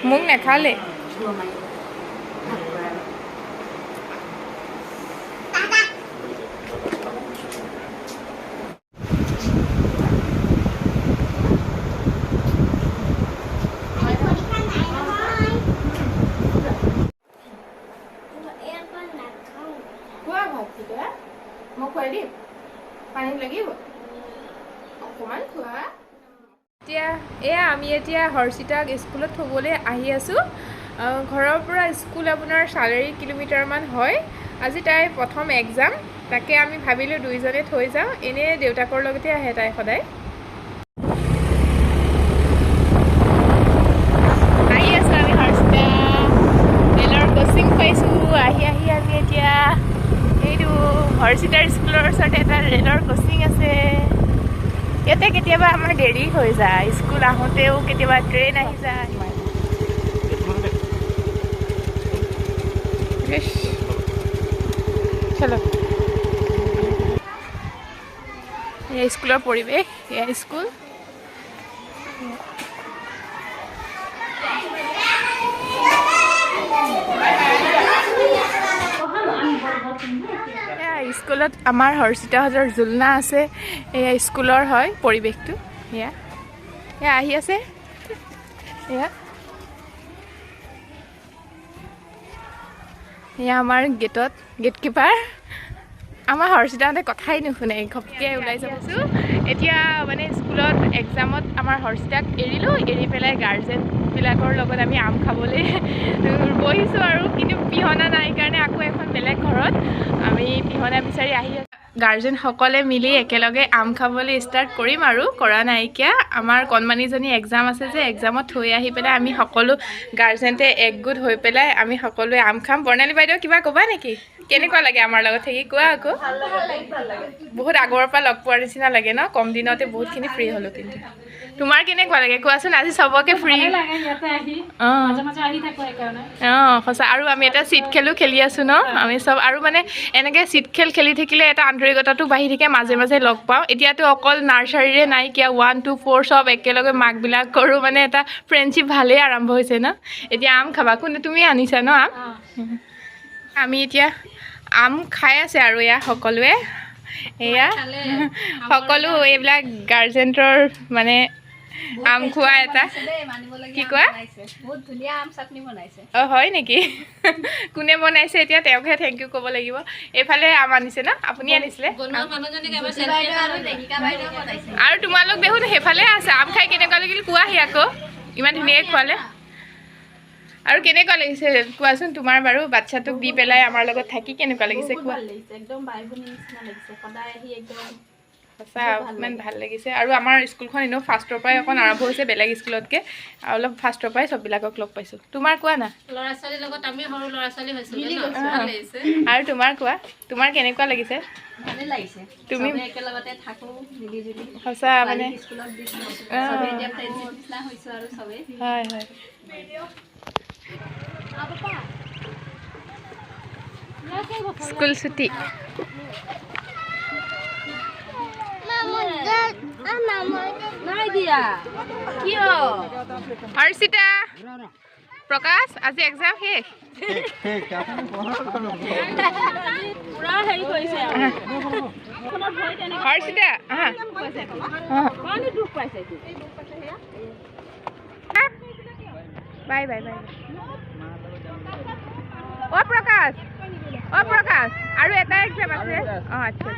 মোক নেখালে। খোৱা ভাতকেইটা মই খুৱাই দিম, পানী লাগিব অকণমান খোৱা। এতিয়া এয়া আমি এতিয়া হৰ্ষিতাক স্কুলত থ'বলৈ আহি আছোঁ। ঘৰৰ পৰা স্কুল আপোনাৰ 4.5 কিলোমিটাৰমান হয়। আজি তাইৰ প্ৰথম এক্সাম, তাকে আমি ভাবিলোঁ দুইজনে থৈ যাওঁ। এনেই দেউতাকৰ লগতে আহে তাই সদায়। আহি আছোঁ আমি হৰ্ষিতা ৰেলৰ ক্ৰচিং পাইছোঁ। আহি আহি আমি এতিয়া এইটো হৰ্ষিতাৰ স্কুলৰ ওচৰতে এটা ৰেলৰ ক্ৰচিং আছে। ইয়াতে কেতিয়াবা আমাৰ দেৰি হৈ যায়, স্কুল আহোঁতেও কেতিয়াবা ট্ৰেইন আহি যায়। চলো, এয়া স্কুলৰ পৰিৱেশ, এয়া স্কুল। স্কুলত আমাৰ হৰ্ষিতাহঁতৰ জোলনা আছে। এয়া স্কুলৰ হয় পৰিৱেশটো। এয়া এয়া আহি আছে। এয়া এয়া আমাৰ গেটত গেটকিপাৰ। আমাৰ হৰ্ষিতাহঁতে কথাই নুশুনে, ঘপকৈ ওলাই যাবছোঁ। এতিয়া মানে স্কুলত এক্সামত আমাৰ হৰ্ষিতাক এৰিলোঁ, এৰি পেলাই গাৰ্জেনবিলাকৰ লগত আমি আম খাবলৈ বহিছোঁ আৰু। কিন্তু পিহনা নাই কাৰণে আকৌ এখন বেলেগ ঘৰত আমি পিহনা বিচাৰি আহি আছোঁ। গাৰ্জেনসকলে মিলি একেলগে আম খাবলৈ ষ্টাৰ্ট কৰিম আৰু কৰা নাইকিয়া। আমাৰ কণমানিজনী এক্সাম আছে যে, এক্সামত থৈ আহি পেলাই আমি সকলো গাৰ্জেণ্টে একগোট হৈ পেলাই আমি সকলোৱে আম খাম। বৰ্ণালী বাইদেউ কিবা ক'বা নেকি? কেনেকুৱা লাগে আমাৰ লগত থাকি কোৱা আকৌ? বহুত আগৰ পৰা লগ পোৱাৰ নিচিনা লাগে ন? কম দিনতে বহুতখিনি ফ্ৰী হ'লোঁ। কিন্তু তোমাৰ কেনেকুৱা লাগে কোৱাচোন? আজি চবকে ফ্ৰী। অঁ সঁচা। আৰু আমি এটা চিট খেলো খেলি আছোঁ ন আমি চব। আৰু মানে এনেকৈ চিট খেল খেলি থাকিলে এটা আন্তৰিকতাটো বাঢ়ি থাকে, মাজে মাজে লগ পাওঁ। এতিয়াতো অকল নাৰ্চাৰীৰে নাইকিয়া, 1 2 4 চব একেলগে মাকবিলাকৰো মানে এটা ফ্ৰেণ্ডশ্বিপ ভালেই আৰম্ভ হৈছে ন। এতিয়া আম খাবা কোনে? তুমি আনিছা ন আম? আমি এতিয়া আম খাই আছে আৰু এয়া সকলোৱে, এয়া সকলো এইবিলাক গাৰ্জেণ্টৰ মানে আম খোৱা এটা কি কোৱা? অঁ হয় নেকি? কোনে বনাইছে এতিয়া তেওঁকহে thank U ক'ব লাগিব। এইফালে আম আনিছে ন? আপুনি আনিছিলে? আৰু তোমালোক দেখোন সেইফালে আছে। আম খাই কেনেকুৱা লাগিল কোৱাহি আকৌ, ইমান ধুনীয়াকৈ খোৱালে। আৰু কেনেকুৱা লাগিছে কোৱাচোন? তোমাৰ বাৰু বাচ্ছাটোক দি পেলাই আমাৰ লগত থাকি কেনেকুৱা লাগিছে কোৱা? সঁচা ইমান ভাল লাগিছে। আৰু আমাৰ স্কুলখন এনেও ফাৰ্ষ্টৰ পৰাই অকণ আৰম্ভ হৈছে বেলেগ স্কুলতকৈ, অলপ ফাৰ্ষ্টৰ পৰাই চববিলাকক লগ পাইছোঁ। তোমাৰ কোৱা না? আৰু তোমাৰ কোৱা, তোমাৰ কেনেকুৱা লাগিছে? তুমি সঁচা মানে হয় হয়। স্কুল ছুটি। হৰ্ষিতা, প্ৰকাশ, আজি এক্সাম শেষ। Harshita, bye bye bye. অ প্ৰকাশ, অ প্ৰকাশ, আৰু এটা এক্সাম আছে। অঁ আচ্ছা।